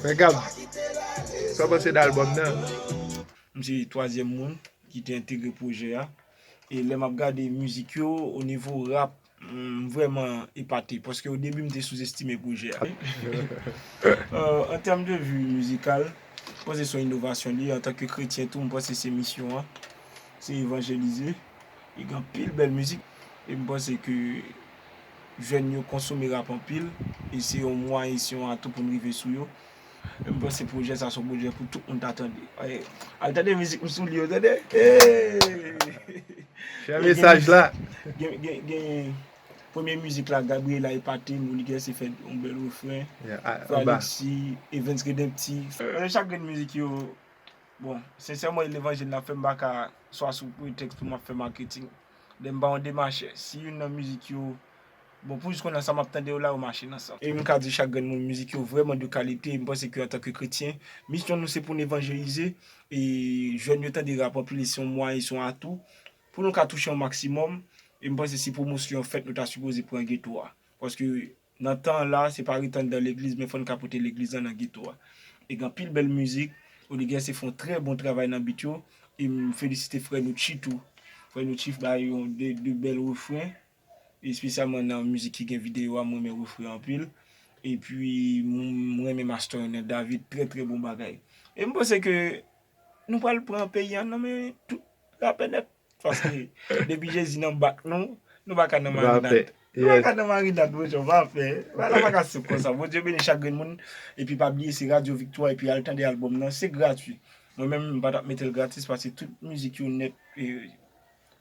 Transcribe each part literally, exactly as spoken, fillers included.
Frè Gab, sa w panse de albòm nan? M se twazyèm moun ki te entegre pwojè a. E lè m ap gade mizik yo, o nivo rap, m vrèman epate, paske o debi m te souzestime pwojè a. Euh, an tèm de vi mizikal, m panse se yon inovasyon li ye. Antanke kretyen tou, m panse se misyon an, se evanjelize. E gen anpil bèl mizik. E m panse ke jèn yo konsome rap anpil. E se yon mwayen, se yon atou pou n rive sou yo. E m panse pwojè sa se yon pwojè pou tout moun ta tande. Al tande mizik m sou li yo, tande. Hey! Share mesaj la. Gen, gen, gen, premye mizik la, Gabriela epate m, Oliger se fè yon bèl refren. Frè Alexis, Evens Redemptif. Chak grenn mizik yo, bon, sensèman, e levanjil n ap fè, m pa ka swa sou pretèks pou m ap fè maketing. Lè m pa yon demachè. Si youn nan mizik yo, bon, pou jis kounye a sa m ap tande yo la, yo mache nan san m. E m ka di chak grenn moun, mizik yo vrèman de kalite. E m panse ke antanke kretyen, misyon nou se pou n evanjelize. E jèn yo tande rap anpil, e se yon mwayen, se yon atou pou nou ka touche yon maksimòm. E m panse si pwomosyon an fèt, nou ta sipoze pran geto a. Paske nan tan an la, se pa ret anndan legliz, men fò n ka pote legliz lan nan geto a. E gen anpil bèl mizik. Oliger se fè yon trè bon travay nan bit yo. E m felisite frè nou Chi tou. Frè nou Chi bay yon de, de bèl refren. Espesyalman nan mizik ki gen videyo a, m renmen refren an anpil. Epi, m, m renmen mastering nan David, trè, trè bon bagay. E m panse ke nou pral pran peyi an nan men tout rapè nèt. Paske depi Jezi nan bak nou, nou pa ka nan marinad. Nou pa ka nan marinad, monchè, pa fè. Bagay la pa ka senp konsa. Bondye beni chak grenn moun. Epi pa bliye, se Radyo Viktwa. Epi al tande albòm nan. Se gratui. Mwen menm, m pa t ap mete l gratis paske tout mizik yo nèt. E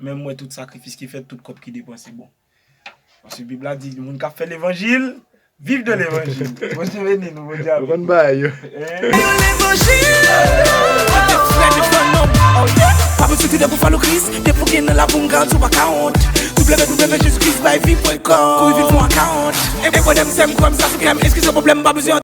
menm mwen, tout sakrifis ki fèt, tout kòb ki depanse, bon. Paske Bib la di, moun k ap fè levanjil, viv de levanjil. Bondye beni nou, Bondye ap. Ou konn bagay yo. Levanjil. Mwen te frè devan nonm. Oh, yeah. Pa bezwen kriye pou fè Kris, depi w gen nan lavi w, m garanti w pa ka wont. W W W Jezi Kris bay vi pwen kòm. Kouri vin fè yon akawont. E pwoblèm se m kwè m sa sou kè m, eskize pwoblèm, pa bezwen